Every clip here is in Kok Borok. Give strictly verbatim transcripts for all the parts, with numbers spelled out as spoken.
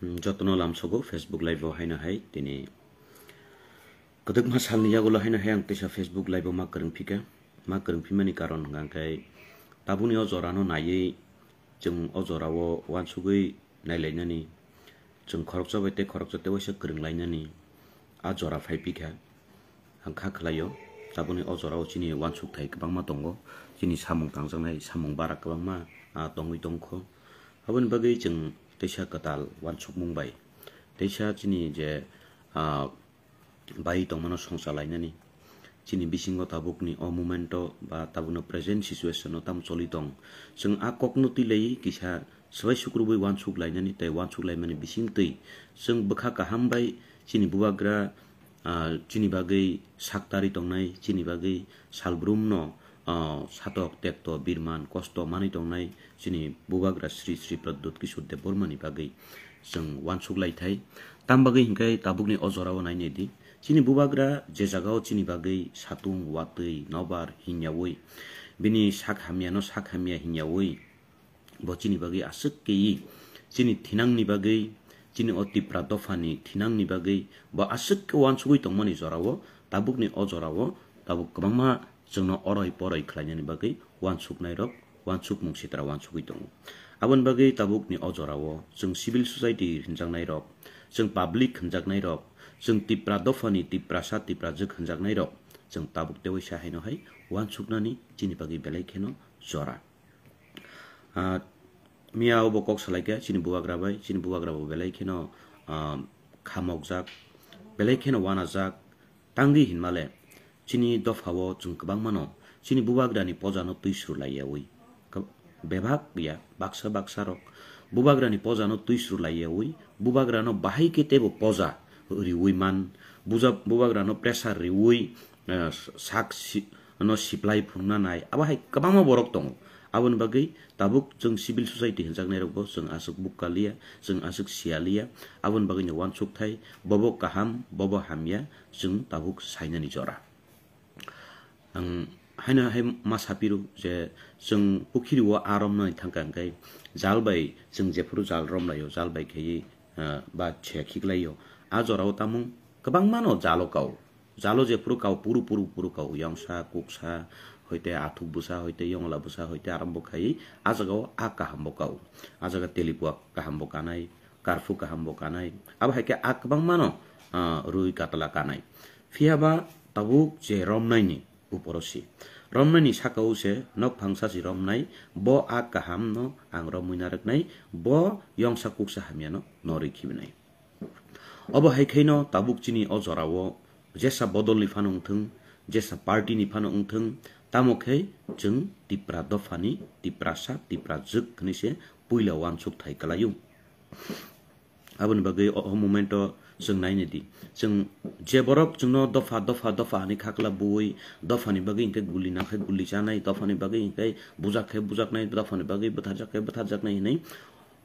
Hmm, jotono lamsogo Facebook Live o haino hai tini kwdwkma salni yagulo haino hai ang teisa Facebook Live o ma kwrwngphikha. Ma kwrwngphimani karon hwnkha khe tabukni o jorano naiwi chwng o jorao uansugwi nailainani, chwng khoroksa bai tei khoroksa tei waisa kwrwnglainani a jora phaiphikha. Ang kha khlaio, tabukni o jorao chini uansukthai kwbangma tongo, chini samung tangjaknai samung bara kwbangma, ah, tongwi tongkho. Aboni bagwi chwng teisa kwtal uansukmung bai, teisa chini je, ah, bai tongmano songchalainani, chini bisingo tabukni o momento ba tabukni present situation o tamo choli tong, chwng a kokno twi laiwi kisa swbai sukrubwi uansuk lainani tei uansuk laimani bisingtwi chwng bwkha kaham bai chini bubagra, ah, chini bagwi saktari tongnai, chini bagwi salbrumno, ah, satok tekto birman kosto manwi tongnai chini bubagra Sri Sri Pradyut Kishore Debbarmani bagwi chwng uansuk laithai. Tam bagwi hinkhe tabukni o jorao nainai di, chini bubagra je jagao chini bagwi satung watwi nobar hinyaui bini sak hamyano sak hamya hinyaui bo chini bagwi aswk keiwi chini thinangni bagwi, chini o Tipra dophani thinangni bagwi bo aswk khe uansugwi tongmani jorao tabukni o jorao tabuk kwbangma chwngno oroi poroi khlainani bagwi uansuknairok uansukmung sitra uansugwi tongo. Aboni bagwi tabukni o jorao chwng civil society hinjaknairok, chwng public hinjaknairok, chwng Tipra dophani Tiprasa Tiprajwk hinjaknairok chwng tabuk tei waisa haino hai uansuknani chini bagwi belai kheno jora. Ah, miya obo kok salaikha chini bubagra bai, chini bubagra bo belai kheno, ah, khamokjak, belai kheno wanajak, tangwi hinmale chini dophao chwng kwbangmano chini bubagrani pojano twi srulaiyaui, kab-, bebak ya baksa baksa rok bubagrani pojano twi srulaiyaui bubagrano bahai khe teibo poja riui man, buja-, bubagrano pressure riui, eh, sak si-, no siplai phunukna nai, abo hai kwbangma borok tongo. Aboni bagwi tabuk chwng civil society hinjaknairokbo chwng aswk bukkalia, chwng aswk sialia, aboni bagwino uansukthai, bobo kaham, bobo hamya, chwng tabuk sainani jora. Ang haino hai ma saphiru je chwng pukhiri o aa romnani thangkha hwnkhe jal bai chwng jephuru jal romlaio, jal bai khaiwi, ah, ba chaya khiklaio. A jorao tamung kwbangmano jalo kao. Jalo jephuru kao puru puru puru kao, yongsa, kuksa, hoite athuk bwsa, hoite yongla bwsa, hoite arambo khaiwi a jagao a kahambo kao. A jaga telipua kahambo kanai, karphu kahambo kanai. Abo hai khe a kwbangmano, ah, rwi katla kanai. Phiya ba tabuk je romnaini uporo si. Romnaini saka-o se nok phangsa si romnai, bo a kahamno ang romwi narwknai, bo yongsa kuksa hamyano norwi khibinai. Obo hai khaino tabuk chini o jorao jesa bodolni phano wngthwng, jesa partyni phano wngthwng, tamo khe chwng Tipra dophani, Tiprasa, Tiprajwk hwnwi se puila uansukthai kwlaio. Aboni bagwi o, o momento chwng naina di. Chwng je borok chwngno dopha, dopha, dopha hwnwi khakla bui, dophani bagwi hinkhe guli nangkhe guli chanai, dophani bagwi hinkhe bujak khe bujaknai, dophani bagwi bwtharjak khe bwtharjaknai hwnwi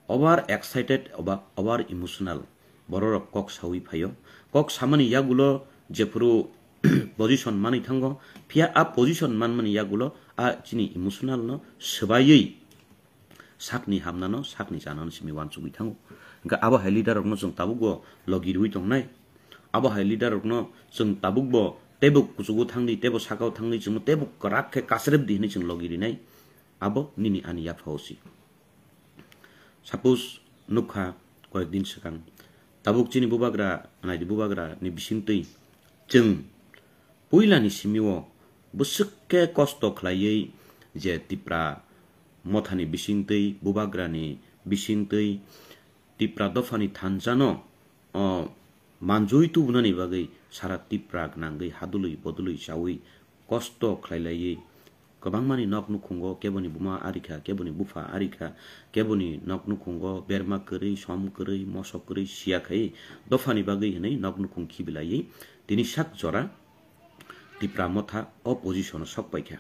over excited oba over emotional bororok kok saui phaio. Kok samani yagulo jephuru position manwi thango, phiya a position manmani yagulo a chini emotional no swbaiwi sakni hamnano, sakni chanano simi uansugwi thango. Hwnkhe abo hai leader rokno chwng tabukbo logi rwui tongnai. Abo hai leader rokno chwng tabukbo teibo kuchugo thangdi, teibo sakao thangdi, chwngno teibo kwrak khe kasrep di hwnwi chwng logi rinai. Abo nini ani yaphao si. Suppose nukha koyek din swkang, tabuk chini bubagra, naidi bubagra ni bisingtwi chwng puilani simio bwswk khe kosto khlaiwi je Tipra mothani bisingtwi, bubagrani bisingtwi, Tipra dophani thansa no, o, manjui tubunani bagwi sara Tipra nangwi hadului bodului chaui kosto khlailaiwi kwbangmani nok nukhungo keboni buma arikha, keboni bupha arikha, keboni nok nukhungo berma kwrwi, som kwrwi, mosok kwrwi siya khai dophani bagwi hwnwi nok nukhung khibilaiwi tini sak jora Tipra motha o position o sok paikha.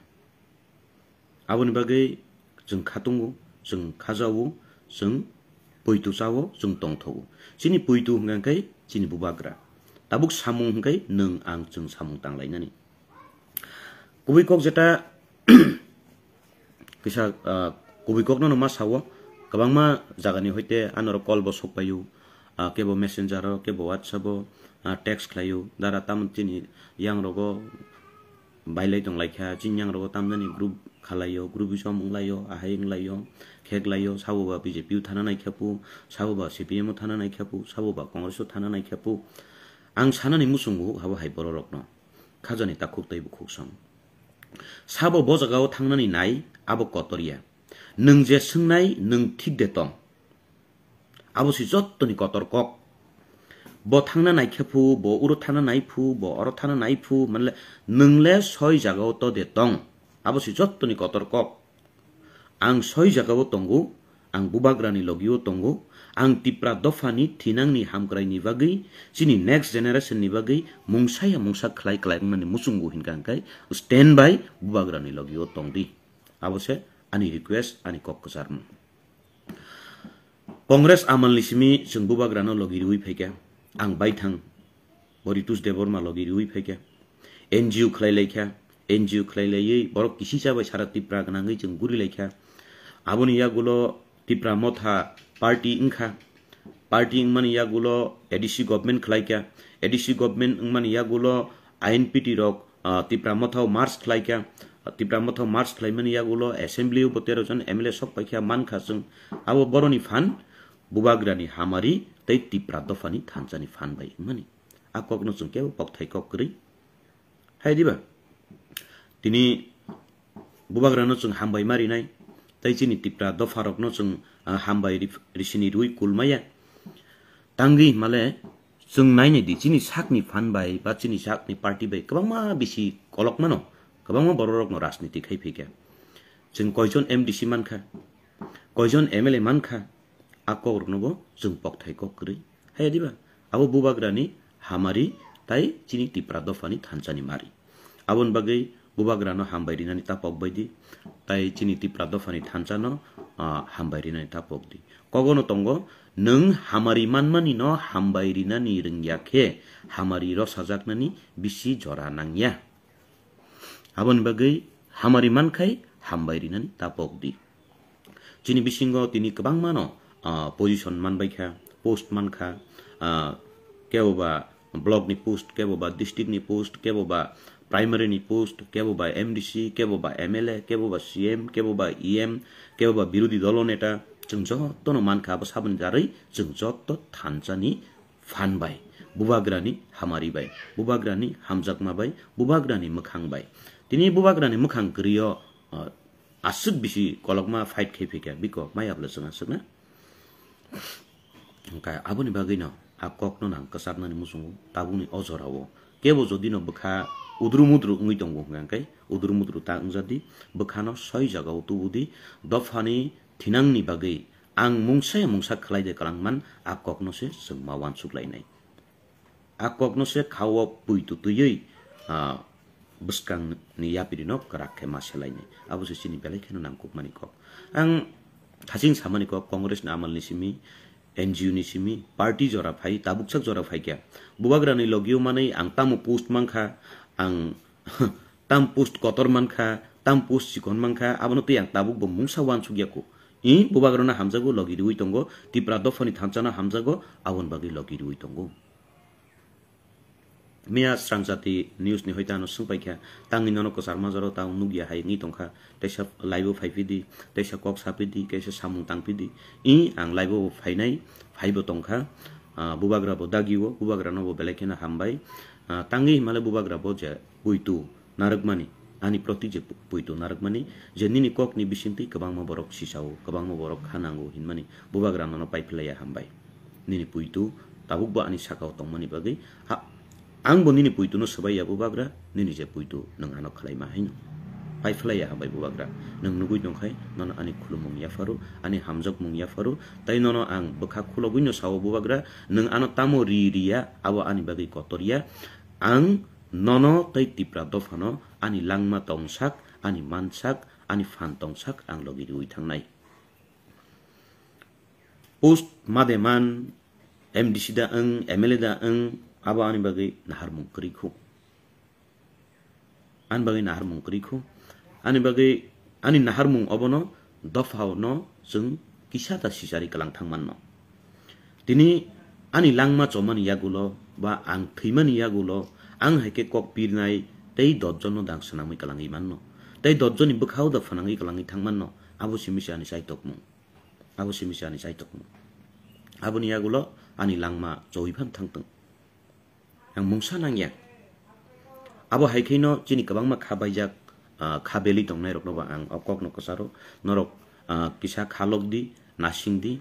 Aboni bagwi chwng khatungo, chwng khajao, chwng poito chao, chwng tongthogo. Chini poito hwnkha khe chini bubagra. Tabuk samung hwnkhe nwng ang chwng samung tanglainani. Kubui kok jeta kisa, ah, kubui kokno no ma sao, kwbangma jagani hoite anorok call bo sok paio. ah, kebo Messenger o, kebo WhatsApp o, ah, text khlaio, dara tamo chini yang rogo bailai tong lai kha, chini yang rogo tamjani group khalai o, group isom wng lai o, ahai wng lai o, khek lai o, sabo ba B J P o thana nai kha pu, sabo ba C P M o thana nai kha pu, sabo ba Congress o thana nai kha pu. Ang sanani muchungo habo hai borok rokno, khajani takhuk tei bukhuk song. Sabo bo jaga o thangnani nai, abo kotor ya. Nwng je swngnai, nwng thik de tong. Abo se jottoni kotor kok. Bo thangna naikhe phu, bo uro thana nai phu, bo oro thana nai phu, manle nwng le soi jaga o to de tong. Abo se jottoni kotor kok. Ang soi jaga o tongo, ang bubagrani logi o tongo, ang Tipra dophani thinangni hamkraini bagwi, chini next generation ni bagwi mungsa ya mungsa khlai khlai wngnani muchungo hinkha hwnkhe stand by bubagrani logi o tongdi. Abo se ani request, ani kok kwcharmung. Congress amalni simi chwng bubagrano logi riwi phaikha, ang baithang bo Ritus Debbarma logi riwi phaikha, N G O khlai laikha, N G O khlai laiwi borok kisi chabai sara Tipra gwnangwi chwng guri laikha. Aboni yagulo Tipra Motha party wngkha, party wngmani yagulo A D C government khlaikha, A D C government wngmani yagulo I N P T rok ah, Tipra Mothao merge khlaikha, Tipra Mothao merge khlaimani yagulo assembly o bo tero jon M L A sok paikha mankha chwng. Abo boroni phan bubagrani hamari tei Tipra dophani thanchani phan bai wngmani. A kokno chwng kebo kokthai kok kwrwi. Hai diba? Tini bubagrano chwng hambai ma rinai, tei chini Tipra dopharokno chwng, ah, hambai ri-, risini rwi kulmaya. Tangwi himale chwng nainai di, chini sakni phan bai ba chini sakni party bai kwbangma bisi kolok mano, kwbangma bororokno rajniti khai phaikha. Chwng koijon M D C mankha, koijon M L A mankha, a kokrokno bo chwng kokthai kok kwrwi. Haya diba? Abo bubagrani hamari tai chini Tipra dophani thanchani mari. Aboni bagwi bubagrano hambai rinani tapok baidi, tai chini Tipra dophani thanchano, ah, hambai rinani tapok di. Kogono tongo, nwng hamari manmani no hambai rinani rwngya khe, hamari rosajaknani bisi jora nangya. Aboni bagwi hamari mankhai hambai rinani tapok di. Chini bisingo tini kwbangmano, ah, position manbaikha, post mankha, ah, kebo ba block ni post, kebo ba district ni post, kebo ba primary ni post, kebo ba M D C, kebo ba M L A, kebo ba C M, kebo ba E M, kebo ba birodhi dolo neta, chwng jotono mankha abo saboni jarwi chwng joto thanchani phan bai, bubagrani hamari bai, bubagrani hamjakma bai, bubagrani mwkhang bai. Tini bubagrani mwkhang kwrwi o, ah, aswk bisi kolokma fight khai phaikha biko maya bwla chwng aswkna. Hwnkhe aboni bagwino a kokno nang kwcharnani muchungo tabukni o jorao kebo jodino bwkha udru mudru wngwi tongo hwnkhe udru mudru ta wngjadi, bwkhano soi jagao tubudi, dophani thinangni bagwi ang mungsa ya mungsa khlai de kwlangman a kokno se chwng ma uansuk lainai. A kokno se kha-o puitu twiwi, ah, bwskangni yapirino kwrak khe ma selainai. Abo se chini belai kheno nangkukmani kok. Ang thaching samani kok, Congress ni amal ni simi, N G O ni simi, party jora phai, tabuksak jora phai khe. Bubagrani logio manwi ang tamo post mankha, ang tam post kotor mankha, tam post chikon mankha, abono twi ang tabuk bo mungsa uansuk ya kho. I bubagrano hamjago, logi riwi tongo, Tipra dophani thanchano hamjago, aboni bagwi logi riwi tongo. Miya Srangjati News ni hoite ano swngpaikha, tangwi nono kwchar majaro tang nukya hai wngwi tongkha, teisa live o phaiphidi, teisa kok saphidi, kaisa samung tangphidi. I ang live o phainai, phaibo tongkha, ah, bubagra bo dagi o, bubagra no bo belai kheno hambai. Ah, tangwi himale bubagra bo je puitu narwkmani, ani proti je pu-, puitu narwkmani, je nini kokni bisingtwi kwbangma borok sisao, kwbangma borok kha nango hinmani, bubagra nono paiphlaiya hambai. Nini puitu tabukbo ani sakao tongmani bagwi, ha, angbo nini puituno swbai ya bubagra, nini je puitu nwng ano khlaima haino. Paiphlaiya hambai bubagra, nwng nugwi tongkhai nono ani khulumung yapharo, ani hamjakmung yapharo, tai nono ang bwkha khulogwino sao bubagra, nwng ano tamo ri riya, abo ani bagwi kotor ya. Ang nono tei Tipra dophano ani langma tongsak, ani mansak, ani phan tongsak ang logi riwi thangnai. Post made man, M D C da wng, M L A da wng, abo ani bagwi naharmung kwrwi khu. Ani bagwi naharmung kwrwi khu. Ani bagwi, ani naharmung obono dophao no chwng kisa ta sisari kwlang thang manno. Tini Ani langma chomani yagulo ba ang thwimani yagulo ang hai khe kok pirnai tei dot jono dang swnamwi kwlangwi manno. Tei dot joni bwkhao da phwnangwi kwlangwi thang manno. Abo simi se ani chaitokmung. Abo simi se ani chaitokmung. Aboni yagulo ani langma chowi phan thangtwng. Ang mungsa nangya. Abo hai kheno chini kwbangma kha baijak, ah, kha beli tongnai rokno ba ang o kokno kwcharo. Norok, ah, kisa kha lok di, nasing di,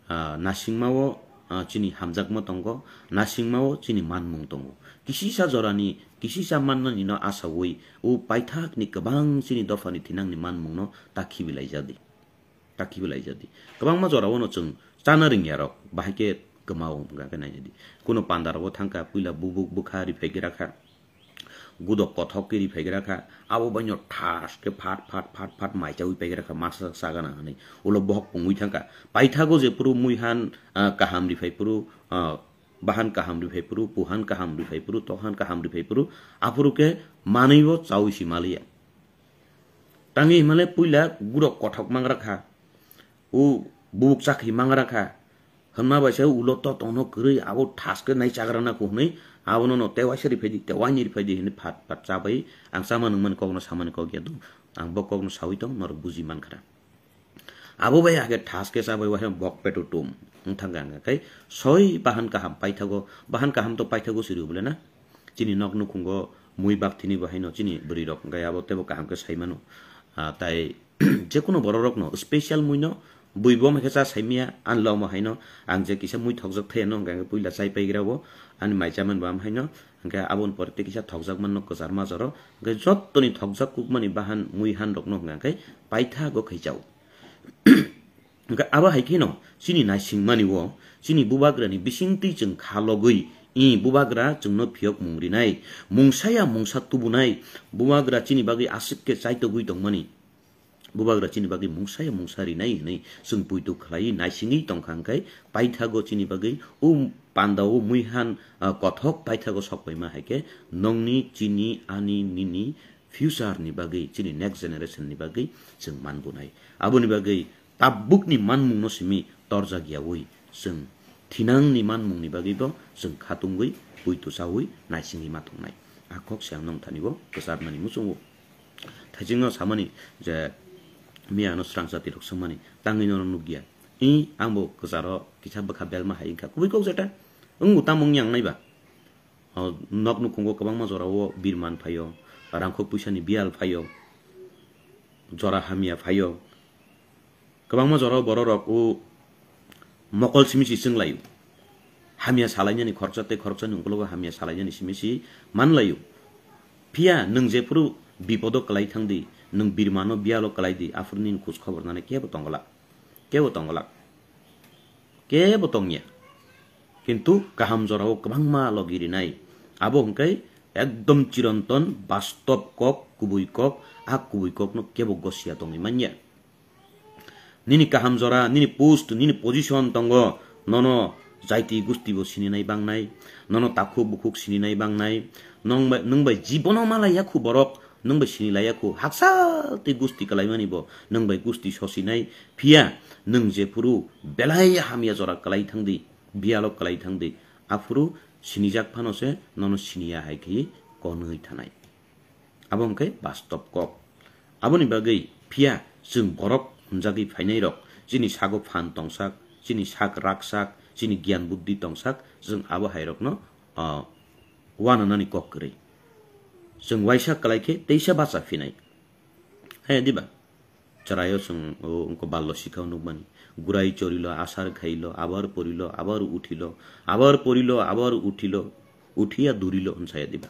ah, nasingmao, ah, chini hamjakma tongo, nasingmao chini manmung tongo. Kisisa jorani, kisisa mannani no asaui, o paithakni kwbang chini dophani thinangni manmungno ta khibi laijadi. Ta khibi laijadi. Kwbangma jorao no chwng chana ringya rok, bahai khe kwmao hwnka khe naijadi. Kuno panda rogo thangkha, puila bubuk bwkha riphai gra kha. Gudok kothok khe riphai gra kha, abo baino thas khe phat phat phat phat mai chaui pai gra kha, masa sagana hwnwi. Ulo bohok pungwi thangkha. Paithago je phuru muihan, ah, kaham riphai phuru, ah, bahan kaham riphai phuru, puhan kaham riphai phuru, tokhan kaham riphai phuru, aphuru khe manwibo chaui si maliya. Tangwi himale puila gudok kothok mangra kha. O bubuk chakhi mangra kha. Hwnma bai se ulo to tongno kwrwi abo thas khe nai chagra na kho hwnwi abono no tei waisa riphai di, tei waini riphai di hwnwi phat phat chabai ang chama nungmani kokno samani kok ya do. Ang bo kokno saui tong norok buji man khara. Abo bai hakhe thas khe chabai waisa bok peto tum wng thang kha hwnka khe soi bahan kaham paithago, bahan kaham to paithago siri bole na. Chini nok nukhungo mui bakthini bo haino chini bwrwi rok hwnka abo teibo kaham khe sai mano. Ah, tai Jekunu bororokno special muino bui bo hai khe cha saimaya, ani lomo haino ang je kisa mui thokjak thai ano hwnkha khe puila chai paigra o ani mai chaman bo am haino, hwnkhe aboni pore tei kisa thokjak manno kwchar majaro, hwnkhe jottoni thokjak kukmani bahan mui han rokno hwnkha khe paithago khai chao. Hwnkhe abo hai kheno chini naisingmani o chini bubagrani bisingtwi chwng kha logwi, i bubagra chwngno phiyok mung rinai, mungsaya mungsa tubunai, bubagra chini bagwi aswk khe chaitogwi tongmani. Bubagra chini bagwi mungsa ya mungsa rinai hwnwi chwng poito khlaiwi naisingwi tongkha, hwnkhe paithago chini bagwi o pandao muihan, ah, kothok paithago sokpaima hai khe nongni, chini, ani, nini future ni bagwi, chini next generation ni bagwi chwng manbunai. Aboni bagwi tabukni manmungno simi torjak yaui chwng thinangni manmungni bagwibo chwng khatungwi poito chaui naisingwi ma tongnai. A kok se ang nong thani o kwcharmani muchungo. Thaisingno samani je miya ano srang jati rok swngmani tangwi no nukya. I ang bo kwcharo kisa bwkha belma hai wngkha. Kubui kok jeta wng tamo wngya wngnai ba? O nok nukhungo kwbangma jorao birman phaio, rangkhok puisani biyal phaio, jora hamya phaio. Kwbangma jorao bororok o mokol simi si chwnglaio. Hamya salainani khoroksa tei khoroksani ukologo hamya salainani simi si manlaio. Phiya nwng jephuru bipodo kwlai thangdi, nwng birmano biyalo kwlaidi, aphuru nini khoj khobor nani kebo tongwlak. Kebo tongwlak. Kebo tongya. Kintu kaham jorao kwbangma logi rinai. Abo hwnkhe ekdom chironton, bastob kok, kubui kok, a kubui kokno kebo gosia tongwi manya. Nini kaham jora, nini post, nini position tongo, nono jaiti gusti bo sininai bangnai, nono takhuk bukhuk sininai bangnai, nwng bai, nwng bai jibono malai yakhu borok, nwng bai sinilai yakhu, haksa tei gusti kalaimani bo, nwng bai gusti sosinai, phiya nwng jephuru belai hamya jora kalai thangdi, biyalo kalai thangdi, aphuru sinijak phano se nono siniya hai khe konwi thanai. Abo hwnkhe bastob kok. Aboni bagwi phiya chwng borok hwnjagwi phainairok, chini sago phan tongsak, chini sak raksak, chini giyan buddhi tongsak, chwng abo hairokno, ah, uananani kok kwrwi. Chwng uaisa kwlai khe teisa bacha phinai. Hai diba? Chwraio chwng o wngkha ballo sikha nukmani. Gurai chorilo, asar khailo, abar porilo, abar uthilo, abar porilo, abar uthilo, uthiya durilo hwn saya diba?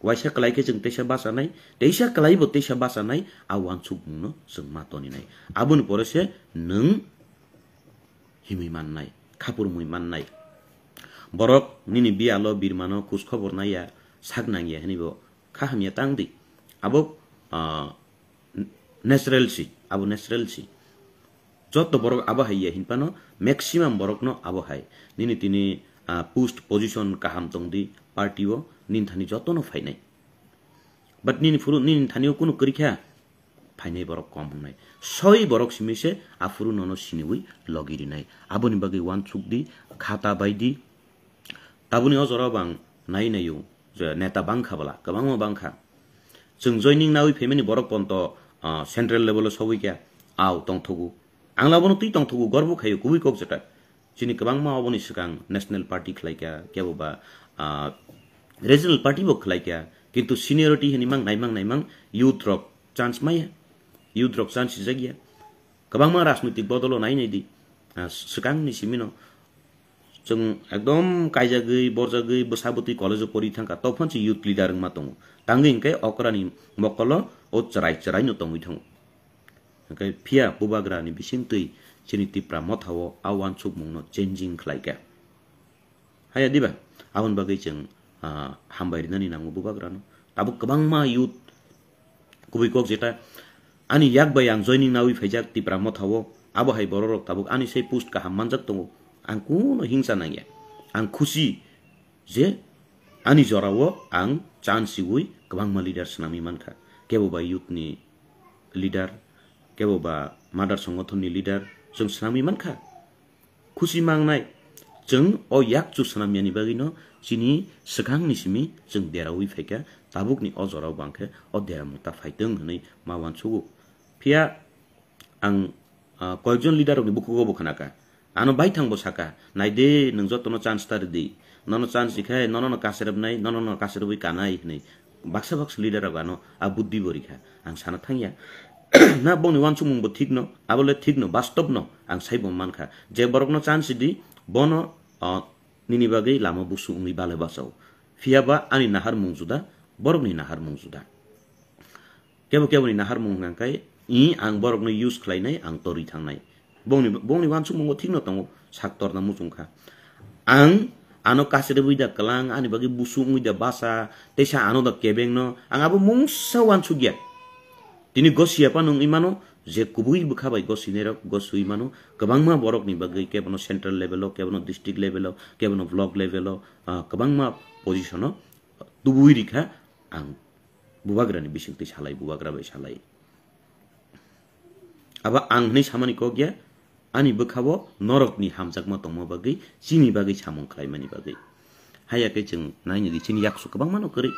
Waisa kwlai khe chwng teisa bachanai, teisa kwlaibo teisa bachanai, a uansukmungno chwng ma toninai. Aboni pore se nwng himwi mannai, khapurmwi mannai. Borok nini biyalo birmano khoj khobor naiya, sak nangya hwnwi bo kha hamya tang di. Abo, ah, natural si, abo natural si. Joto borok abo hai ya hinphano maximum borokno abo hai. Nini tini, ah, post position kaham tong di party o, nini thani jotono phainai. But nini phuru, nini thani o kunu kwrwi kha, phainai borok kom wngnai. Soi borok simi se aphuru nono siniwi logi rinai. Aboni bagwi uansuk di, khata bai di, Tabuni o jora bang nai naio je neta bangkha bwla, kwbangma bangkha. Chwng joining nawi phaimani borok ponto, ah, central level o sogwi kha, au tongthogo. Ang labono twi tongthogo, gorbo khaio, kubui kok jeta. Chini kwbangma oboni swkang national party khlai kha, kebo ba, ah, regional party bo khlai kha. Kintu seniority hini mang naimang naimang youth rok chance maya. Youth rok chance sijak ya. Kwbangma rajnoitik bodolo nai nai di. Ah, swkangni simino chwng ekdom kaijagwi, borjagwi, bwsa bwtwi college-o pori thangkha, tokphano se youth leader wngma tongo. Tangwi hwnkhe okrani mokolo o chwrai chwraino tongwi thango. Hwnkhe phiya bubagrani bisingtwi chini Tipra Motha-o a uansukmungno changing khlaikha. Haya diba? Aboni bagwi chwng, ah, hambai rinani nango bubagrano. Tabuk kwbangma youth kubui kok jeta ani yak bai ang joining nawi phaijak Tipra Motha-o. Abo hai bororok tabuk ani sei post kaham manjak tongo. Ang kuno hingsa nangya. Ang khusi je ani jorao ang chance siwi kwbangma leader swnamwi mankha. Kebo ba youth ni leader, kebo ba mother songothon ni leader, chwng swnamwi mankha. Khusi mangnai, chwng o yakchu swnamyani bagwino chini swkangni simi chwng derawi phaikha, tabukni o jorao bangkhe o deramung ta phaitwng hwnwi ma uansugo. Phiya ang, ah, koyekjon leader rokni bukhugo bo khnakha. Ano baithang bo sakha, "Naide, nwng jotono chance ta rwdi. Nono chance rikhe, nono no kacherepnai, nono no kacherepwi kanai," hwnwi. Baksa baksa leader rok ano a buddhi bo rikha. Ang sana thangya. Na bongni uansukmung bo thik no, abo le thik no, bastob no, ang sai bo mankha. Je borok no chance di, bono, ah, nini bagwi lama busu wngwi bale bachao. Phiya ba ani naharmung juda, borokni naharmung juda. Kebo keboni naharmung hwnka khe, i ang borokno use khlainai, ang torwi thangnai. Bongni, bongni uansukmungo thikno tongo, sak torna muchung kha. Ang ano kacherwi da kwlang, ani bagwi busu wngwi da basa, teisa ano da kebengno, ang abo mungsa uansukya. Tini gosiya phano wngwi mano, je kubui bwkha bai gosinairok goswi mano, kwbangma borokni bagwi kebono central level-o, kebono district level-o, kebono block level-o, ah, kwbangma position-o tubui rikha ang. Bubagrani bisingtwi salai, bubagra bai salai. Abo ang hwnwi samani kok ya, ani bwkhao norokni hamjakma tongma bagwi, chini bagwi samung khlaimani bagwi. Haya khe chwng naini di, chini yaksu kwbangma no kwrwi.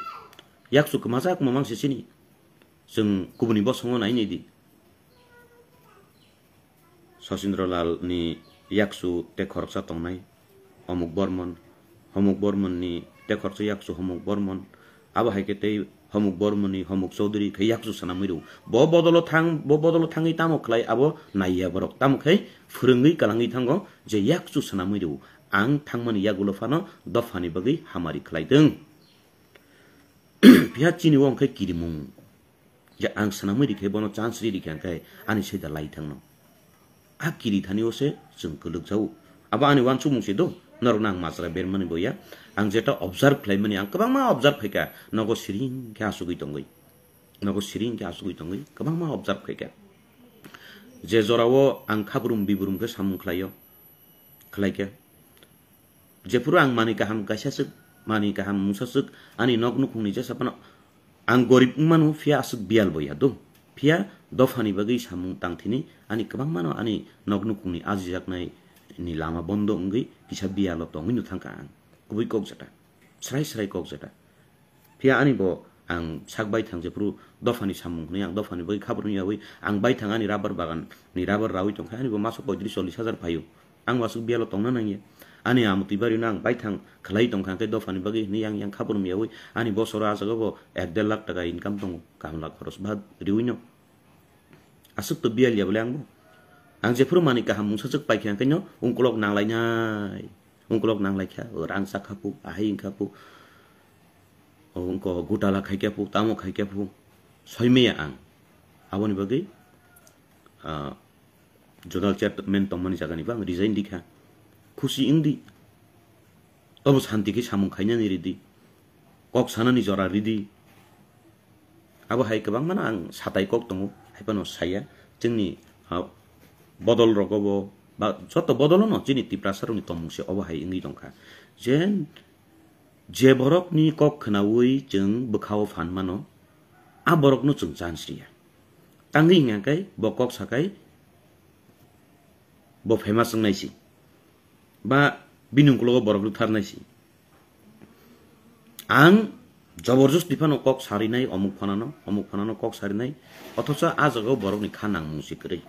Yaksu kwmajak mamang se chini. Chwng kubuni bosongo naini di. Sachindralal ni yaksu tei khoroksa tongnai, Omuk Bormon. Homuk Bormon ni tei khoroksa yaksu Homuk Bormon. Abo hai khe tei Homuk Bormon ni Homuk Chaudhary khe yaksu swnamwi rw. Bo bodolo thang, bo bodolo thangwi tamo khlai abo naiya borok. Tamo khe phwrwngwi kwlangwi thango je yaksu swnamwi rw. Ang thangmani yagulo phano dophani bagwi hamari khlai thwng. Phiya chini o hwnkhe kirimung. Je ang swnamwi rikhe bono chance ri rikhe hwnkhe ani seda lai thangno. A kiri thani o se chwng kwlwk jao. Abo ani uansukmung se do, norokno ang majra bermani bo ya. Ang jeta observe khlaimani, ang kwbangma observe khaikha, nogo siring khe asugwi tongwi. Nogo siring khe asugwi tongwi, kwbangma observe khaikha. Je jorao ang khabrum bibrum khe samung khlaio, khlaikha. Jephuru ang manwi kaham kaisa swk, manwi kaham mungsa swk, ani nok nukhungni jesa phano ang gorib wngmano, phiya aswk biyal bo ya do. Phiya dophani bagwi samung tangthini ani kwbangmano ani nok nukhungni ajijaknai ni lama bondo wngwi kisa biyalo tongwi no thangkha ang. Kubui kok jeta, srai srai kok jeta. Phiya ani bo ang sak baithang jephuru dophani samung hwnwi ang dophani bagwi khabrumyawi ang baithang ani rubber bagan ni rubber rawi tongkha, ani bo maso poitris chollis hajar phaio. Ang bo aswk biyalo tongna nangya. Ani amtwi barino ang baithang khlai tongkha, hwnkhe dophani bagwi hwnwi yang yang khabrumyawi ani bosoro ah jagao bo ek der lakh taka income tongo, kamla khoros ba riwino. Aswk to biyal ya bole ang bo. Ang jephuru manwi kaham mungsa swk paikha, hwnkhe no ungkolok nanglainai. Ungkolok nanglaikha, o rang sakha pu, ahai wngkha pu, o wngko gutala khaikha pu, tamo khaikha pu, soimaya ang. Aboni bagwi, ah, zonal chairman tongmani jagani bo ang resign rikha. Khusi wngdi. Tobo santi khe samung khainani ridi. Kok sanani jora ridi. Abo hai kwbangmano ang satai kok tongo, hai phano saya. Chwngni, ha, bodol rogo bo, ba, joto bodolono chini Tiprasa rokni tongmung se obo hai wngwi tongkha. Je, je borokni kok khnaui chwng bwkhao phan mano, a borokno chwng chance riya. Tangwi hwnka khe bo kok sakai bo famous wngnai si, ba bini ukologo borok rwtharnai si. Ang joborjosti phano kok sarinai, omuk phanano, omuk phanano kok sarinai, othocho a jagao borokni kha nangmung se kwrwi.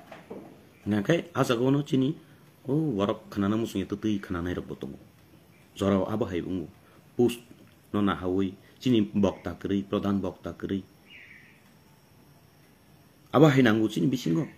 Hingkhe a jagao no chini, o borok khnana muchungya twtwi khnanai rokbo tongo. Jorao abo hai wngo. Post no nahawi, chini bokta kwrwi, pradhan bokta kwrwi. Abo hai nango chini bisingo.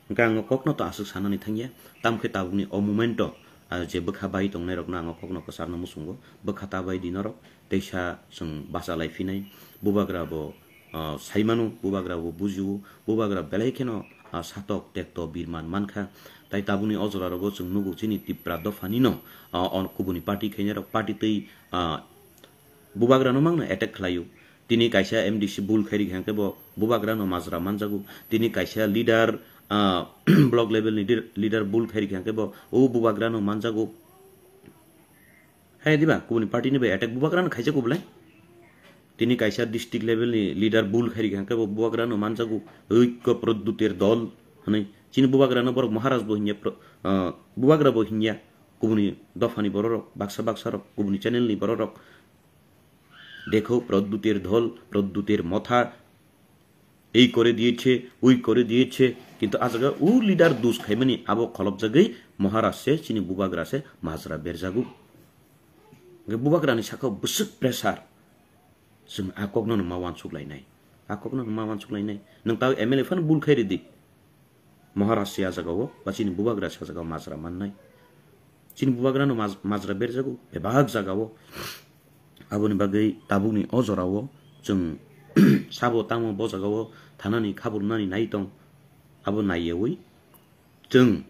Hingke ang o kokno to aswk sanani thangya. Tamkhe tabukni o momento, ah, je bwkha bai tongnairokno ang o kokno kwcharno muchungo. Bwkha ta bai di norok, teisa chwng bachalai phinai. Bubagra bo, ah, saimano, bubagra bo bujio, bubagra belai kheno, ah, satok tekto birman mankha. Tai tabukni o jorarogo chwng nugo chini Tipra dophanino, ah, on kubuni party khainairok, party twi, ah, bubagrano mangno attack khlaio. Tini kaisa M D C bul khairi hingke bo bubagrano majra manjago. Tini kaisa leader, ah, block level ni dir-, leader bul khairi hingke bo o bubagrano manjago. Hai diba, kubuni party ni bai attack bubagrano khaijago belai. Tini kaisa district level ni leader bul khairi hingke bo bubagrano manjago. Oikko Proddutir dol hwnwi. Chini bubagrano borok Maharaj bo hinya pro-, ah, bubagra bo hinya. Kubuni dophani bororok, baksa baksa rok, kubuni channel ni bororok. দেখো প্রদ্যুতের দল, প্রদ্যুতের মথা, এই করে দিয়েছে, ওই করে দিয়েছে, কিন্তু a jaga o leader dus khaimani abo kholopjagwi Maharaj se chini bubagra se majra berjago. Hingke bubagrani sakao bwswk pressure. Chwng a kokno no ma uansuk lainai. A kokno no ma uansuk lainai. Nwng tao M L A phano bul khai ridi. Maharaj se a jaga o, ba chini bubagra se a jaga o majra mannai. Chini bubagrano maj-, majra berjago, bebak jaga o. Aboni bagwi tabukni o jora o chwng sabo tamo bo jaga o thanani khaburunani nai tong, abo naiyawi chwng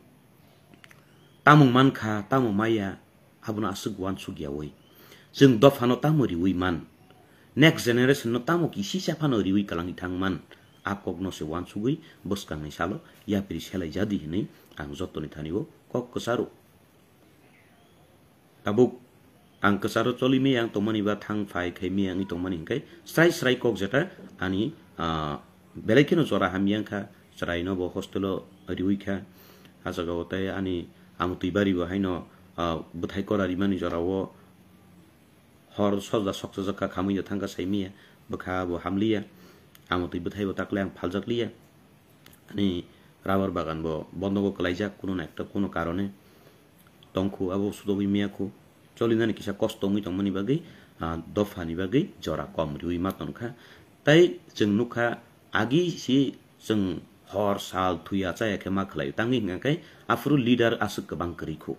tamo mankha, tamo maya, abono aswk uansuk yawi. Chwng dophano tamo riwi man, next generation no tamo kisisa phano riwi kwlangwi thang man, a kokno se uansugwi bwskangni salo yapri selai jadi hwnwi ang jotoni thani o kok kwcharo. Tabuk ang kwcharo choli miyang tongmani ba thang phai khai miyang wngwi tongmani hwnkhe srai srai kok jeta ani, ah, belai kheno jora hamya wngkha, chwraino bo hostel o riwi kha. A jaga o tei ani amotwi bari bo haino, ah, bwthai kora rimani jora o hor sojda sokchajak kha, khamwi no thang kha sai miya, bwkha bo hamliya, amotwi bwthai bo takle ang phaljak liya. Ani rubber bagan bo bondo bo kwlaijak kuno na ekta kuno karone tongkhu, abo sudogwi miyakhu. Cholinani kisa kosto wngwi tongmani bagwi, ah, dophani bagwi jora kom riwi ma tongkha. Tai chwng nukha, agi si chwng hor sal thuya chaya khe ma khlaio. Tangwi hwnkha khe aphuru leader aswk kwbang kwrwi khu.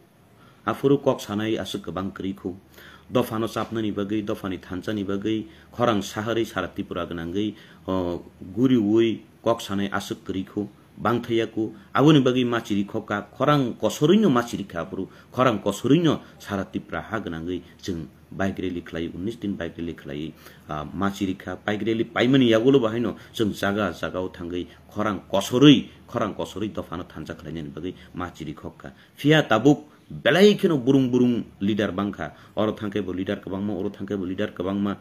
Aphuru kok sanai aswk kwbang kwrwi khu. Dophano chapnani bagwi, dophani thanchani bagwi, khorang saharwi sara Tripura gwnangwi, o, guriwi kok sanai aswk kwrwi khu. Bangthaya khu. Aboni bagwi ma chiri khokha, khorang kosorwino ma chiri kha aphuru, khorang kosorwino sara Tripura ha gwnangwi chwng bike rally khlai, unnish din bike rally khlai, ah, ma chiri kha. Bike rally paimani yagulo bo haino chwng jaga jaga o thangwi khorang kosorwi, khorang kosorwi dophano thansa khlainani bagwi ma chiri khokha. Phiya tabuk belai kheno burung burung leader bangkha. Oro thangkhe bo leader kwbangma, oro thangkhe bo leader kwbangma.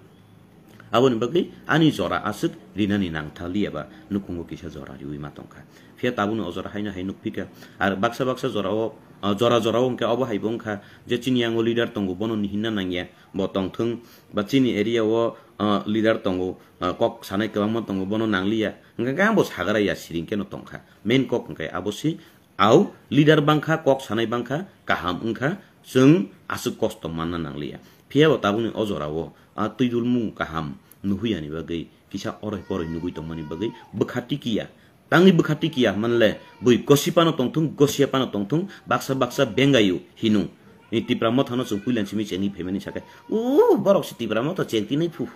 Aboni bagwi ani jora aswk rinani nangthaliya ba nukhungo kisa jora riwi ma tongkha. Phiya tabukni o jora haino hai nukphikha. Ar baksa baksa jorao, ah, jora jorao hwnkhe obo haibo wngkha je chini yango leader tongo, bono ni hinna nangya, bo tongthwng, ba chini area o, ah, leader tongo, ah, kok sanai kwbangma tongo, bono nangliya. Hwnkhe khe ang bo sagra ya siring kheno tongkha. Main kok hwnkhe abo si Au leader bangkha, kok sanai bangkha, kaham wngkha, chwng aswk kosto manna nangliya. Phiya bo tabukni o jorao a twidulmung kaham nuhuyani bagwi kisa oroi poroi nugui tongmani bagwi bwkha tikiya. Tangwi bwkha tikiya hwnmanle bui gosipano tongthung, gosiyapano tongthung, baksa baksa bengayu hinu. Ni Tipra mothano chwng puilan simi chengwi phaimani sakhe, "O borok se Tipra motha chengtwi nai phu.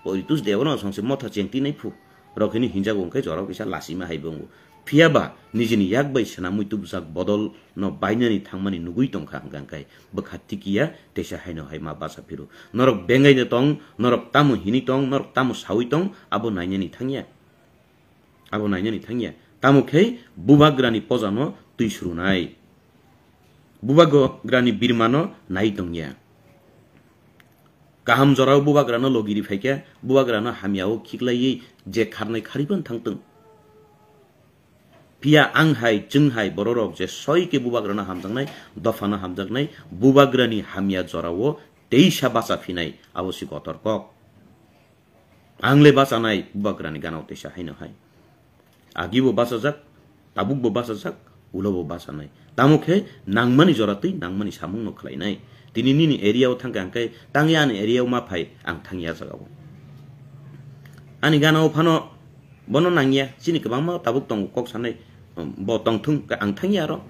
Poritus debo no songse motha chengtwi nai phu." Rok hini hinjago hwnkhe jorao kisa lasima hai bo wngo. Phiya ba nijini yak bai swnamwi tubujak bodol no bainani thangmani nugui tongkha hwnkha hwnkhe bwkha tikiya teisa haino hai ma bacha phiro. Norok bengaino tong, norok tamo hini tong, norok tamo saui tong, abo nainani thangya. Abo nainani thangya. Tamo khe bubagrani pojano twi surunai. Bubagrani birmano nai tongya. Kaham jorao bubagrano logiri phaikha, bubagrano hamyao khiklaiwi je kharnai kharipan thangtwng. Phiya ang hai, chwng hai bororok je soi khe bubagrano hamjaknai, dophano hamjaknai, bubagrani hamya jorao teisa bacha phinai, abo si kotor kok. Ang le bachanai, bubagrani gana-o teisa haino hai. Agi bo bachajak, tabuk bo bachajak, ulo bo bachanai. Tamo khe nangmani jora twi nangmani samung no khlainai. Tini nini area o thangkha hwnkhe tangya ani area o ma phai, ang thangya jaga o. Ani gana o phano bono nangya, chini kwbangma tabuk tongo kok sanai, um, bo tongthung, ang thangya aro.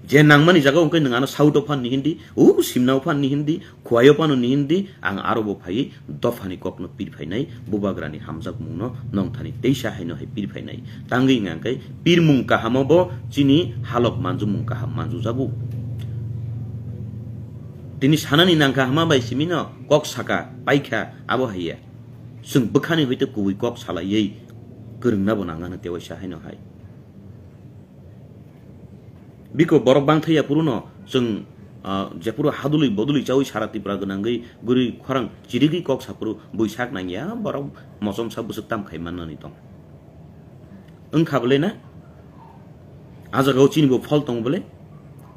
Je nangmani jaga o hwnkhe nwng ano south o phan ni hindi, u simna o phan ni hindi, Khuaio phano ni hindi, ang aro bo phai dophani kokno pir phainai, bubagrani hamjakmungno nongthani teisa haino hai pir phainai. Tangwi hwnka hwnkhe pirmung kahamo bo chini halok manjumung kaham manjujago. Tini sanani nangkha hama bai simino kok saka, paikha, abo haiya. Chwng bwkhani hoite kubui kok salaiwi kwrwngna bo nangano tewaisa haino hai. Biko borok bangthai ya puruno chwng, ah, jephuru haduli boduli chawi sara Tripura gwnangwi guri khorang chirigwi kok saphuru buisak nangya borok mochomsa bwswk tam khai mannani tong. Wngkha bwle na? A jagao chini bo phol tongo bwle?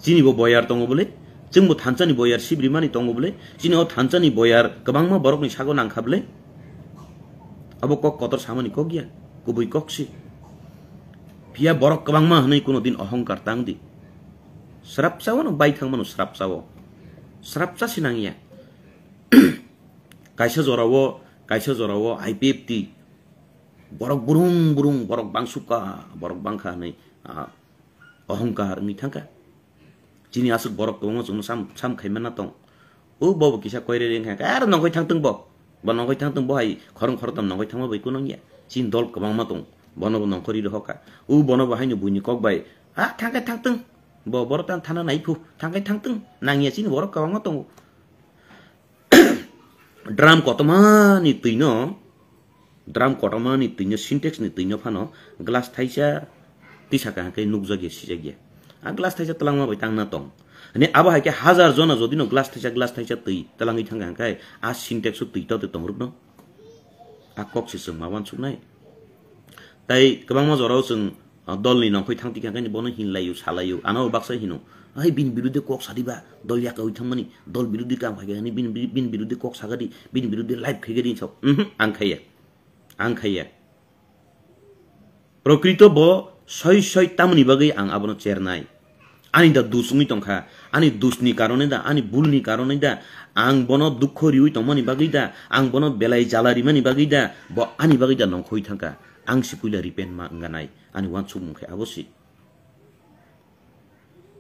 Chini bo boyar tongo bwle? Chwng bo thansa ni boyar sibri mani tongo bwle? Chini o thansa ni boyar kwbangma borok ni sago nangkha bwle? Abo kok kotor samani kok ya, kubui kok si. Phiya borok kwbangma hwnwi kuno din ohongkar tang di. Srapsa o no bai thang mano, srapsa o. Srapsa si nang ya. Kaisa jora o, kaisa jora o I P F T. Borok burung burung, borok bangsukha, borok bangkha hwnwi, ah, ohongkar wngwi thangkha. Chini aswk borok kwbangma chwngno sam, sam khai manna tong. O bo bo kisa koirere wngkha, "Ar nongkhoi thangtwng bo. Bo nongkhoi thangtwng bo hai khorang khoroktham nongkhoi thangma bai kunung ya. Chini dol kwbangma tong. Bono bo nongkhorwi rohorkha. O bono bo haino buini kok bai, 'A thangkhai thangtwng. Bo borok tang thana nai phu. Thangkhai thangtwng.' Nangya chini borok kwbangma tongo." Drum kotorma ni twi no, drum kotorma ni twi no, Sintex ni twi no phano glass thaisa tisa kaham khe nukjak ya, sijak ya. A glass thaisa twlangma bai tang na tong. Hwnwi abo hai khe hazar jona jodi no glass thaisa, glass thaisa twi twlangwi thang kha hwnkhe a Sintex o twi to tong rwk no. A kok se chwng ma uansuk nai. Tai kwbangma jora o chwng, ah, dol ni nongkhoi thang tikha khe bono hinlaio, salaio, ano baksa hino. Ai bini birude kok sadi ba, dol yakaui thangmani, dol birude kam khai khe bini, bini birude kok sagadi, bini birude live khai gadi sao. Mhm, ang khaiya. Ang khaiya. Prokrito bo soi soi tamoni bagwi ang abono chernai. Ani da dus wngwi tongkha, ani dus ni karone da, ani bul ni karone da, ang bono dukho riwi tongmani bagwi da, ang bono belai jala rimani bagwi da, bo ani bagwi da nongkhoi thangkha. Ang si puila repent ma wngganai, ani uansukmung khe abo si.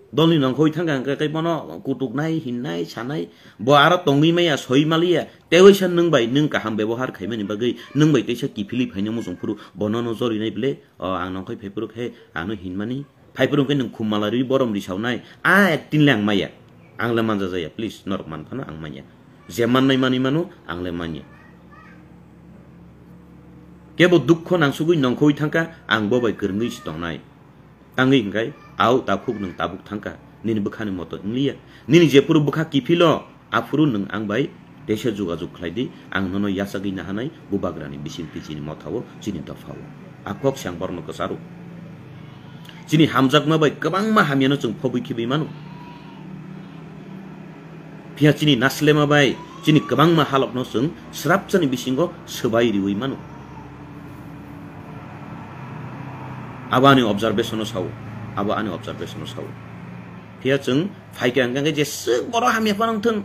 Dolni nongkhoi thangkha hwnkhe khe bono kutuknai, hinnai, sanai, bo aro tongwi maya, soi maliya, tewaisa nwng bai nwng kaham bebohar khaimani bagwi, nwng bai teisa kiphilwi phaina muchung phuru, bono no jorinai bwle, o ang nongkhoi phai phuru khe ano hinmani, phai phuru hwnkhe nwng khum mala riwi borom risaunai, a acting le ang maya, ang le manja jaya, please, norok man phano ang manya, je mannai manwi mano, ang le manya. Kebo dukho nangsugwi nongkhoi thangkha, ang bo bai kwrwngwi si tongnai. Tangwi hwnkhe, au takhuk nwng tabuk thangkha, nini bwkhani moto wngliya. Nini jephuru bwkha kiphilo, aphuru nwng ang bai teisa jogajog khlai di, ang nono yachagwi nahanai, bubagrani bisingtwi chini mothao, chini dophao. A kok se ang borokno kwcharo. Chini hamjakma bai kwbangma hamyano chwng phobwi khibwi mano. Phiya chini naslema bai chini kwbangma halokno chwng srapsani bisingo swbai riwi mano. Abo ani observation-o sao, abo ani observation-o sao. Phiya chwng phaikha hwnkhe jeswk borok hamya phano wngthwng,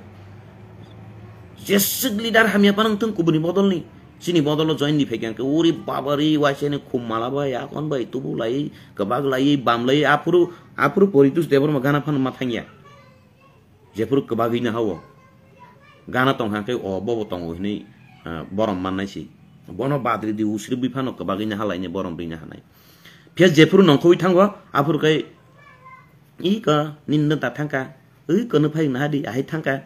jeswk leader hamya phano wngthwng kubuni bodolni, chini bodolo join ni phaikha hwnkhe, uri baba re, waisani khum mala bai, akon bai, tubu lai, kwbak lai, bam lai, aphuru, aphuru Poritus Debbarma gana phano ma thangya. Jephuru kwbagwi no hao. Gana tong kha khe o bobo tongo hinwi, ah, borom mannai si. Bono badri di usribwi phano kwbagwi no halaini borom rwina hanai. Phiya jephuru nongkhoi thango, aphuru khe, "Iko, nini no ta thangkha. Ui, kono phai na hadi, ahai thangkha."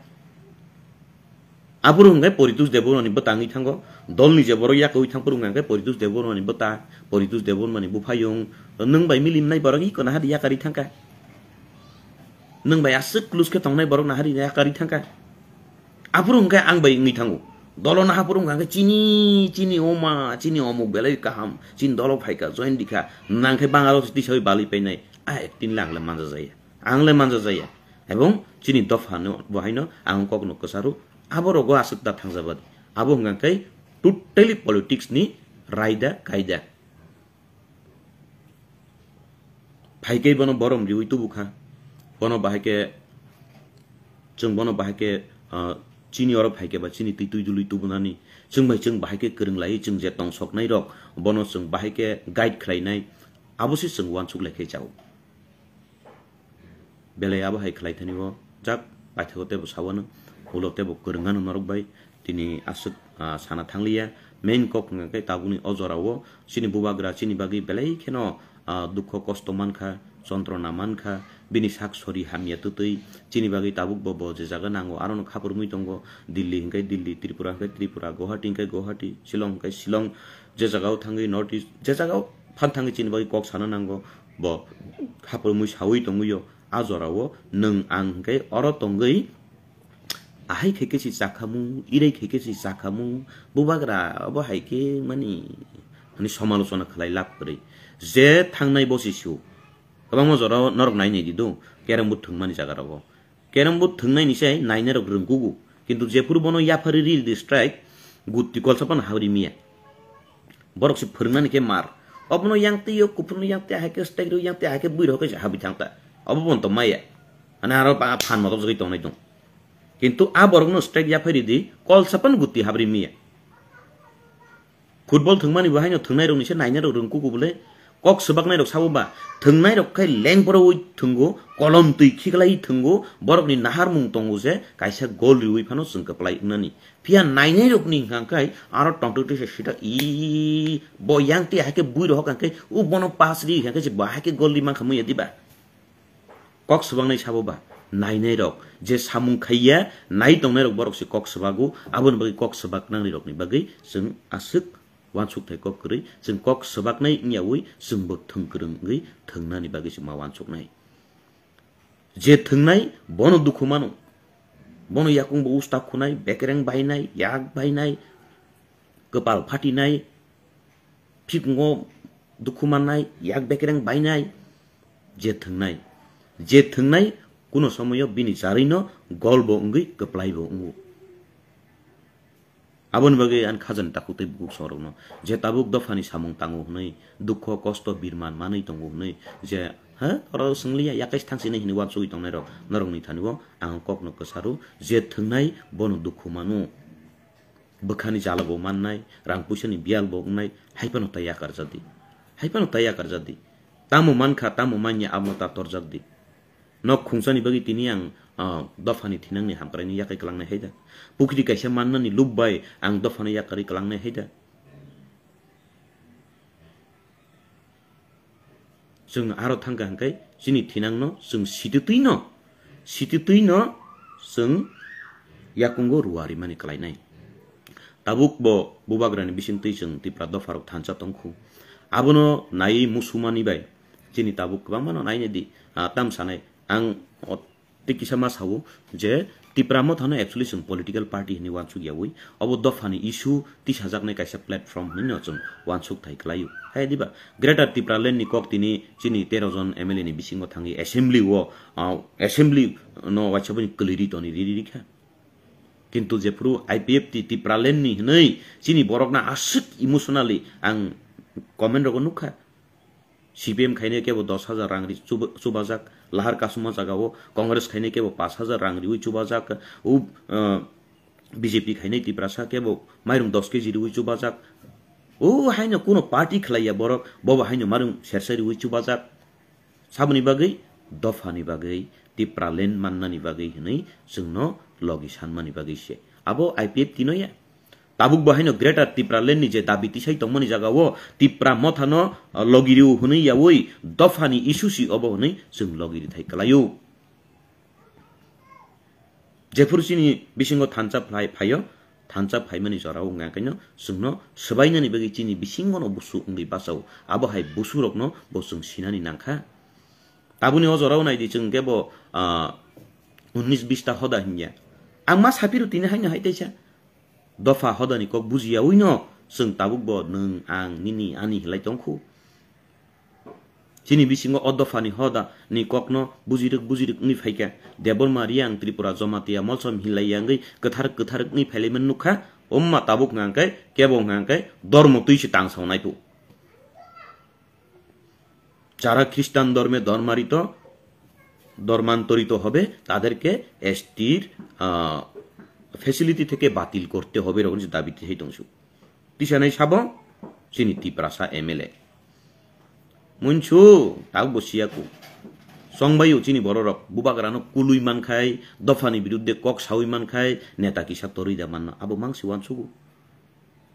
Aphuru hwnkhe Poritus Debbarmani bwtangwi thango. Dolni je borok yakowi thangphuru hwnkha khe Poritus Debbarmani bwta, Poritus Debbarmani buphayung. Nwng bai milimnai borok iko na hadi yakarwi thangkha. Nwng bai aswk close khe tongnai borok naharwi yakarwi thangkha. Aphuru hwnkhe ang bai wngwi thango. Dolo nahaphuru hwnkha khe chini, chini oma, chini omuk belai kaham, chini dolo phaikha, join dikha, nangkhe bangalo tisawi balwi painai. A acting le ang le manja jaya. Ang le manja jaya. Ebong chini dopha no bo haino ang kok no kwcharo, abo rogo aswk da thangjaba di. Abo hwnkha khe totally politics ni raida kaida. Phaikhe bono borom riwi tubu kha. Bono bahai khe, chwng bono bahai khe, ah, chini oro phaikhe ba chini twi twi dului tubunani. Chwng bai chwng bahai khe kwrwng lai, chwng je tong soknai rok, bono chwng bahai khe guide khlainai. Abo se chwng uansuk lai khe chao. Belai abo hai khlai thani o jak paithago tebo sawano, ulo tebo kwrwngano norok bai tini aswk, ah, sana thangliya. Main kok hwnkha khe tabukni o jorao chini bubagra chini bagwi belai kheno, ah, dukho kosto mankha, chontrona mankha, bini sak sori hamya twtwi chini bagwi tabuk bo, bo je jaga nango arono khapurmui tongo, Delhi hwnkhe Delhi, Tripura hwnkhe Tripura, Guwahati hwnkhe Guwahati, Shillong hwnkhe Shillong, je jagao thangwi North East, je jagao phan thangwi chini bagwi kok sana nango, bo khapurmui sawi tongwi o. A jorao nwng ang hwnkhe oro tongwi ahai khe khe si chakhamu, irai khe khe si chakhamu, bubagra abo hai khe mani, mani somalochona khlai lab kwrwi. Je thangnai bosi su. Kwbangma jorao norok nai nai di do, kereng bo thwngmani jaga rogo. Kereng bo thwngnaini se nainai rok rwngkugo. Kintu jephuru bono yaphari ri di strike, gutti kolsa phano habri miya. Borok se phwrwngnani khe mar. Obono yang twi o, kuphurno yang twi, ahai khe strike rw yang twi, ahai khe bui rok khe se habwi thang ta. Obo bono to maya. Ani aro ba phan motok jagwi tongnai tong. Kintu a borokno strike yaphari di, kolsa phano gutti habri miya. Football thwngmani bo haino thwngnairokni se nainarok rwngkugo bole. Kok swbaknairok sabo ba, thwngnairok khe lengporowi thwngo, kolom twi khiklai thwngo, borokni naharmung tongo je kaisa gol riwi phano chwng kwplai wngnani. Phiya nainairokni hwnkha khe aro tongtwtwi se sita, "Ii, bo yang twi hai khe bui rohok hwnkha khe, u bono pass ri hwnkha khe se bo hai khe gol ri mankha muya diba?" Kok swbaknai sabo ba, nainairok je samung khaiya, nai tongnairok borok se kok swbago, aboni bagwi kok swbaknangnirokni bagwi chwng aswk uansukthai kok kwrwi, chwng kok swbaknai wngyawi chwng bo thwng kwrwng wngwi thwngnani bagwi chwng ma uansuknai. Je thwngnai bono dukhu mano, bono yakung bo usta khunai, bekereng bainai, yak bainai, kwpal phatinai, phikungo dukhu mannai, yak bekereng bainai, je thwngnai, je thwngnai kuno somoyo bini charwino gol bo wngwi kwplai bo wngo. Aboni bagwi ani khajani takhuk tei bukhuk songrokno je tabuk dophani samung tango hwnwi dukho kosto birman manwi tongo hwnwi je, ha, oro swngliya, yakais thangsinai hwnwi uansugwi tongnairok norokni thani-o ang kokno kwcharo je thwngnai bono dukhu mano. Bwkhani jala bo mannai, rang puisani biyal bo wngnai, hai phano ta yakar jadi. Hai phano ta yakar jadi. Tamo mankha, tamo manya, abono ta torjak di. Nok khungsani bagwi tini ang, ah, dophani thinangni hamkraini yakai kwlangnai hai da. Pukhri kaisa mannani lub bai ang dophano yakarwi kwlangnai hai da. Chwng aro thangkha hwnkhe chini thinangno chwng sititwino, sititwino chwng yakungo ruarimani kwlainai. Tabuk bo bubagrani bisingtwi chwng Tipra dopharok thansa tongkhu. Abono naiwi musumani bai chini tabuk kwbangmano nainai di, ah, tam sanai. Ang o tei kisa ma sao je Tipra Mothano actually chwng political party hinwi uansuk yaui, obo dophani issue tisajaknai kaisa platform hinwi no chwng uansuk thai kwlaio. Hai diba? Greater Tipraland ni kok tini chini tero jon M L A ni bisingo thangwi assembly o, ah, assembly no waisa boni kwlwi ri toni ri ri kha. Kintu jephuru I P F T Tipraland ni hinwi chini borokno aswk emotionally ang comment rogo nukha. C P M khainai kebo dos hajar rang ri chuba-, chubajak, lahar kasuma jagao Congress khainai kebo pash hajar rang riwi chubajak, u, uh, B J P khainai Tiprasa kebo mairum dos K G riwi chubajak. O haino kuno party khlaiya borok, bobo haino mairum sersa riwi chubajak. Saboni bagwi, dophani bagwi, Tipraland mannani bagwi hinwi chwngno logi sanmani bagwi se. Abo I P F T no ya. Tabuk bo haino Greater Tipraland ni je dabi tisai tongmani jagao Tipra Mothano, uh, logi rio hwnwi yaui dophani issue si obo hwnwi chwng logi rithai kwlaio. Jephuru chini bisingo thansa phlai phaio, thansa phaimani jorao wngkha khaino chwngno swbainani bagwi chini bisingono busu wngwi bachao. Abo hai busurokno bo chwng sinani nangkha. Tabuni o jorao naidi chwng kebo, ah, unnis bista hoda hinya. Ang ma saphiro tini haino hai teisa. Dopha hodani kok bujiyaui no chwng tabuk bo nwng, ang, nini, ani hinlai tongkhu. Chini bisingo o dophani hoda ni kokno bujirwk bujirwk wngwi phaikha. Debbarma Reang Tripura Jamatia Molsom hinlai yangwi kwtharwk kwtharwk wngwi phailaimani nukha. Omma tabuk hwnkhe kebo hwnkhe dormo twi se tangsawnai tu. যারা খ্রিস্টান ধর্মে ধর্মারিত, ধর্মান্তরিত হবে, তাদেরকে এসটির, আহ, ফ্যাসিলিটি থেকে বাতিল করতে হবে, এরকম কিছু দাবি সেই দংশু। Tisanai sabo, chini Tiprasa M L A. Munchu, tabuk bo siyaku. Songbaio chini bororok, bubagrano kului mankhai, dophani birudde kok saui mankhai, neta kisa torui da manno, abo mangsi wansugu.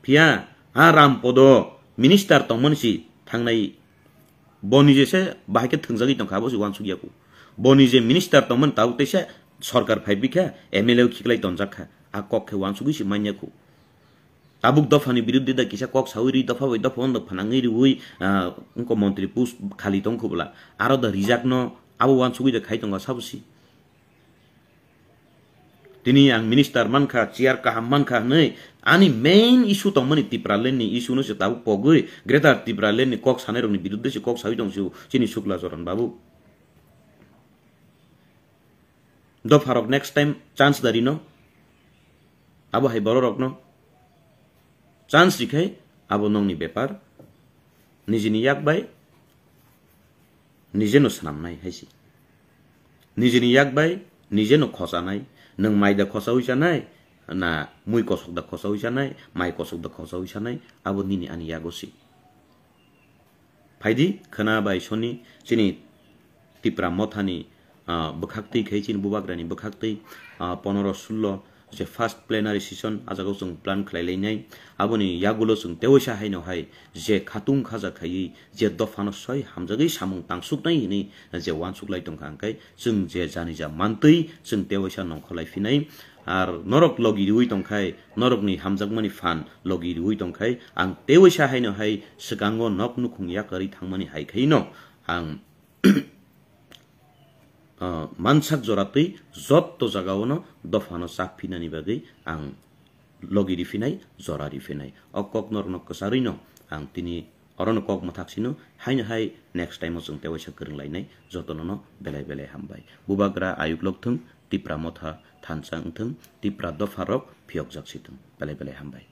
Phiya, ha Rampodo minister tongmani si thangnai, boni je se bahai khe thwngjagwi tongkha, abo se wansuk yaku. Boni je minister tongmani tabuk teisa sorkar phai bikha, M L A o khiklai tonjak kha, a kok khe wansugwi se manya khu. Tabuk dophani birudde da kisa kok saui ri, dopha bai dopha ondo phanangwi riui, ah, wngko montri post khali tongkhu bwla, aro da rijakno abo wansugwi da khai tongo sabo si. Tini ang minister mankha, chair kaham mankha hwnwi ani main issue tongmani Tipraland ni issue no se tabuk pogwi Greater Tipraland ni kok sanai rokni birudde se kok saui tong se chini Sukla Charan babu. Dopharok next time chance da rino. Abo hai bororokno chance rikhai abo nongni bepar. Nijini yak bai nijeno swnamnai hai se. Nijini yak bai nijeno khosanai. Nwng mai da khosaui sanai, na mui kosok da khosaui sanai, mai kosok da khosaui sanai, abo nini ani yago se. Phaidi khwna bai soni chini Tipra Mothani, ah, bwkhaktwi khai chini bubagrani bwkhaktwi, ah, ponoro sullo je first plenary session a jagao chwng plan khlai lainai. Aboni yagulo chwng tewaisa haino hai je khatung khaja khaiwi je dophano soi hamjagwi samung tangsuknai hinwi je wansuk lai tongkha, hwnkhe chwng je janija mantwi chwng tewaisa nongkhor lai phinai. Ar norok logi riui tongkhai, norokni hamjakmani phan logi riui tongkhai, ang tewaisa haino hai swkango nok nukhung yakarwi thangmani hai khaino ang, ah, mansak jora twi jotto jagaono dophano chak phinani bagwi ang logi riphinai, jora riphinai. O kok norokno kwcharwino ang tini orono kok mwthak sino, haino hai next time o chwng tewaisa kwrwng lainai, jotono no belai belai hambai. Bubagra ayuk lokthwng, Tipra Motha thansa wngthwng, Tipra dopharok phiyokjak sithwng. Belai belai hambai.